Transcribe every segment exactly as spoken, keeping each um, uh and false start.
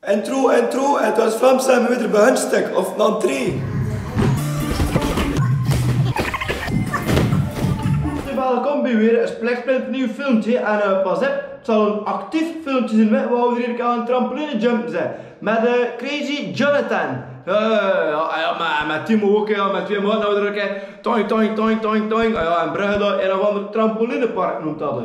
Intro, intro, het was Vlaamse en we weten bij hun stek of non drie. Welkom bij weer een splitsplint nieuw filmtje. En eh, pas op, het zal een actief filmtje zien, hè, wo v'r hie aan trampoline jump zeen. Mit eh, Crazy Jonathan. Ja, ja, ja, ja, mit, mit Timo ok, ja, mit twee man, nou, d'r ok. Toing, toing, toing, toing, toing. Ja, ja, in Brugge, dao, een of ander trampolinepark neemt dat, hè.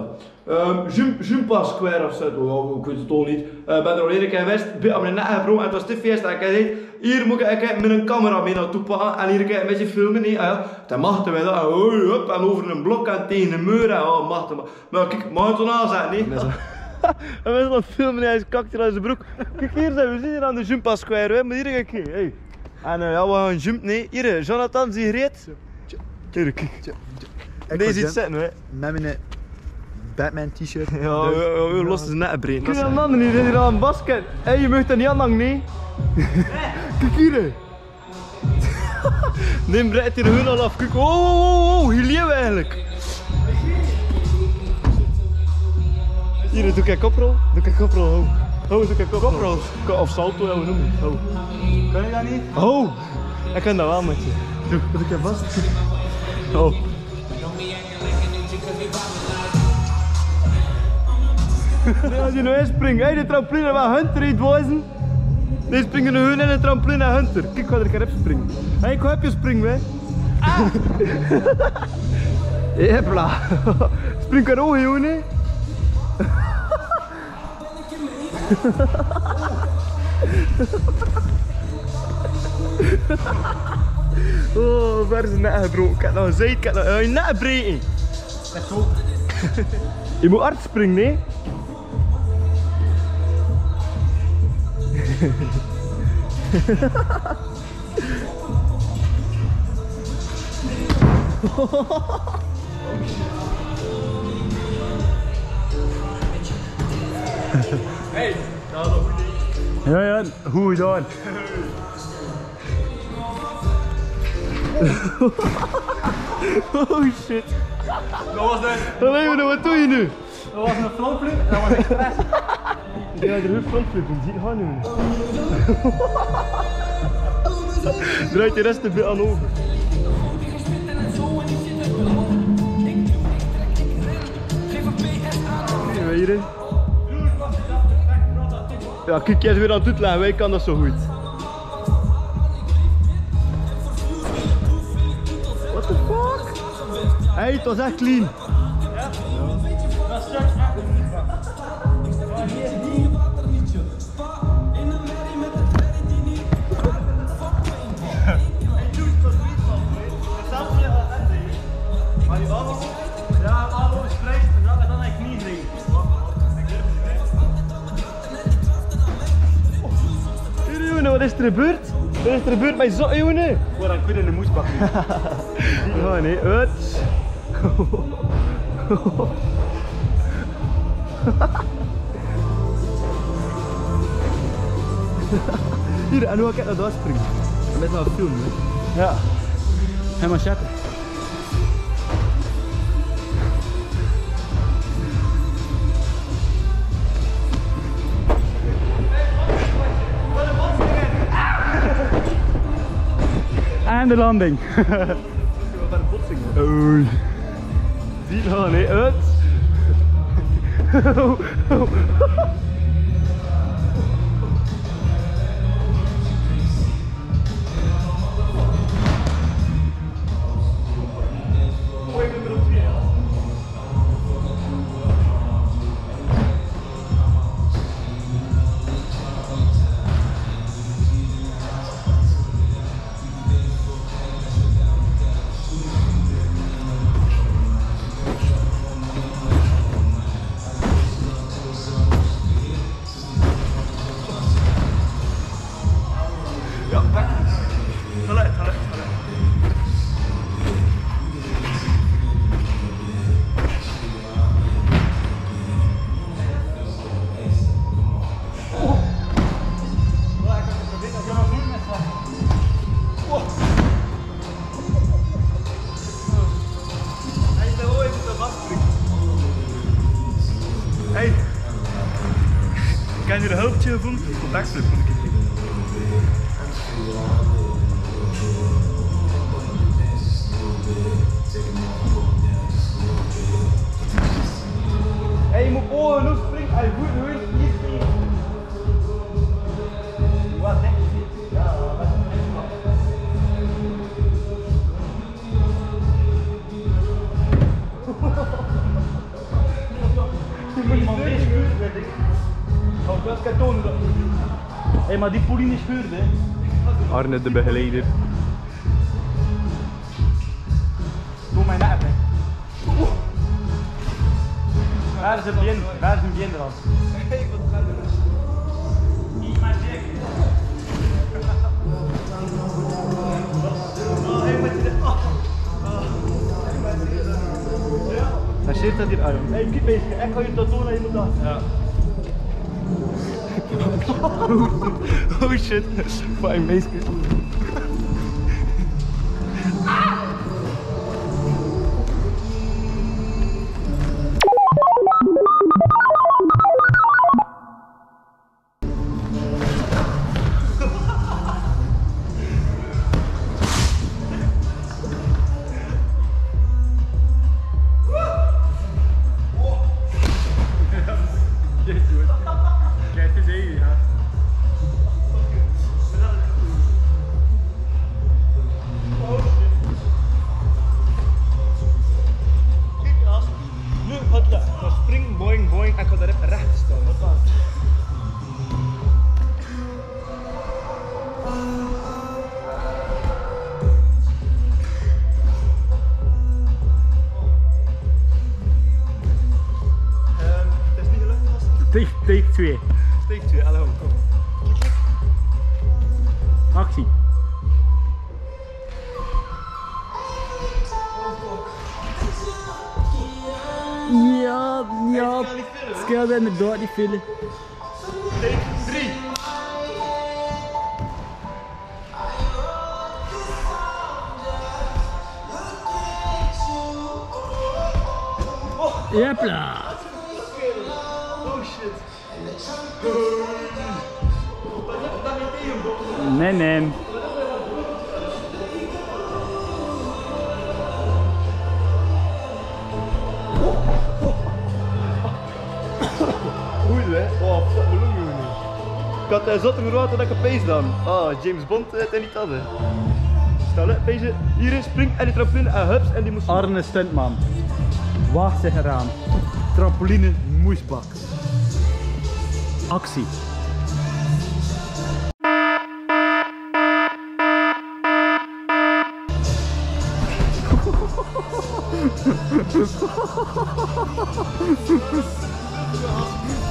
Ehm, Jump-, Jumpa Square of zo, ja, ik weet het toch niet. Eh, bin d'r al eder kier gewaes, bin op 'n nagebroke, en 't was te fiesta, en ik zag: "Hie mót ik, ik mit 'n camera mit nao toe pakke, en hie kan ik 'n bietje filme, neet?" Ah, ja, dat mag toch waal, hè. Hoi, hup, en euver 'n blok en taege de meur, ja, mag, mag. Mer kiek, mag 't zoe'n aanzet, neet? Nae, zo. En we zeen aan 't filme, hae is kak hie aan zien brook. Kiek, hie zeen we, we zeen hie aan de Jumpa Square, hè, mer hie, kiek, hey. En eh, ja, we gaon jump, neet? Hie, Jonathan, zie geer 't? Hie, kiek. Deze is zet, hè? Mit mien Batman t-shirt. Ja, ja, ja, ja, los is naebrein. Kiek dan, man, die zit hie aan basket. Hey, je mag d'r neet aan lang, neet? Kiek hie. Neem breid hie de hun al aaf. Kiek, oh, oh, oh, oh, hie leef eigelik. Hie, doe kiek koprol. Doe kiek koprol, ho. Ho, doe kiek koprol. Koprol. Ko-, of salto, ja, wie neem je 't? Ho. Kan ik dat neet? Ho. Ik kan dat waal, maatje. Doe, doe kiek vas. Ho. Ja, die nou ins springe. Hey, de trampoline, waar Hunter, hè, dwaze. Deze springe nu hun in de trampoline, Hunter. Kiek, ik gaon d'r kiek op springe. Hey, ik gaon op je springe, hè. Ah! Hopla. Spring er ook, hè, nee? Oh, waar is de naebroek? Ik had nog een zeet, ik had nog een naebreek. Je moet hard springen, hè? Hey. Ja, ja, hoe dan? Oh shit. Dat was het. Allee, wat doe je nu? Dat was een frontflip, dat was expres. Ja, de frontflip, die ziet gewoon nu. Draait de rest er weer aan over. Weet je? Ja, kiek, jij is weer aan het uitleggen, wij kan dat zo goed. What the fuck? Hey, het was echt clean. Hie, jóng, wat is d'r gebeurd? Wat is d'r gebeurd mit zoe'n jóng? Voor een kudde in de moesbak. Oh, nee, wat? Hie, en hoe kan dat springe? Mit 'n film, hè? Ja. Helemaal schatten. En de landing. Oei. Die dan, hè, uit. Backflip. Hey, je moet gewoon nu springen. Hij voelt nu eens niet springen. Wat denk je? Hey, maar die Pauline is huurde. Arne de begeleider. Doe mij naar. Waar is het begin? Waar is het begin dan? Hij zit dat hier aan. Hey, kijk eens. Ik ga je dat doen, je moet dat. Ja. Oh shit. Fijn meisje. Nu, wat dan? Dan spring, boing, boing, en ik ga dao rech staon. Wat dan? Ehm, het is niet gelukt, was het? Take, take twee. Take twee, allee, kom. Actie. Ja, ja. Skade en de dood die filmen. Take drie. Jepla. Oh shit. Nenen. Oei, hè? Oh, fuck, me lungen, hè. Ik had, eh, zotter verwacht dat ik opeens dan. Ah, James Bond, eh, het niet hadden. Stel, hè, deze hier spring en die trampoline en hups en die moest. Arne stuntman. Wacht, zeg eraan. Trampoline moest bak. Actie.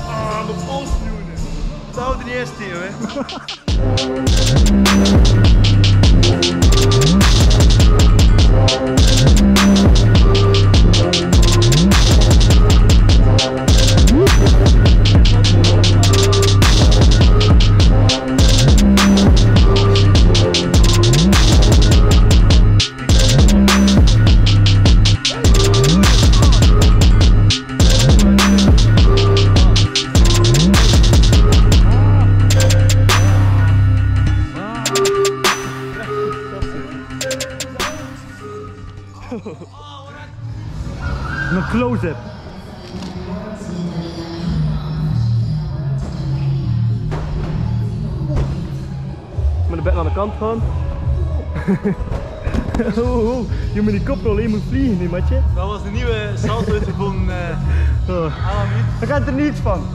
Ah, m'n pols, jongen. Dat houdt er niet eens tegen, hè. Een close-up. Met de bek aan de kant gaan. Oh, oh, je moet die koprol, je moet vliegen nu, maatje. Dat was de nieuwe salto uit de Bon, eh, oh. Hij gaat er niet van.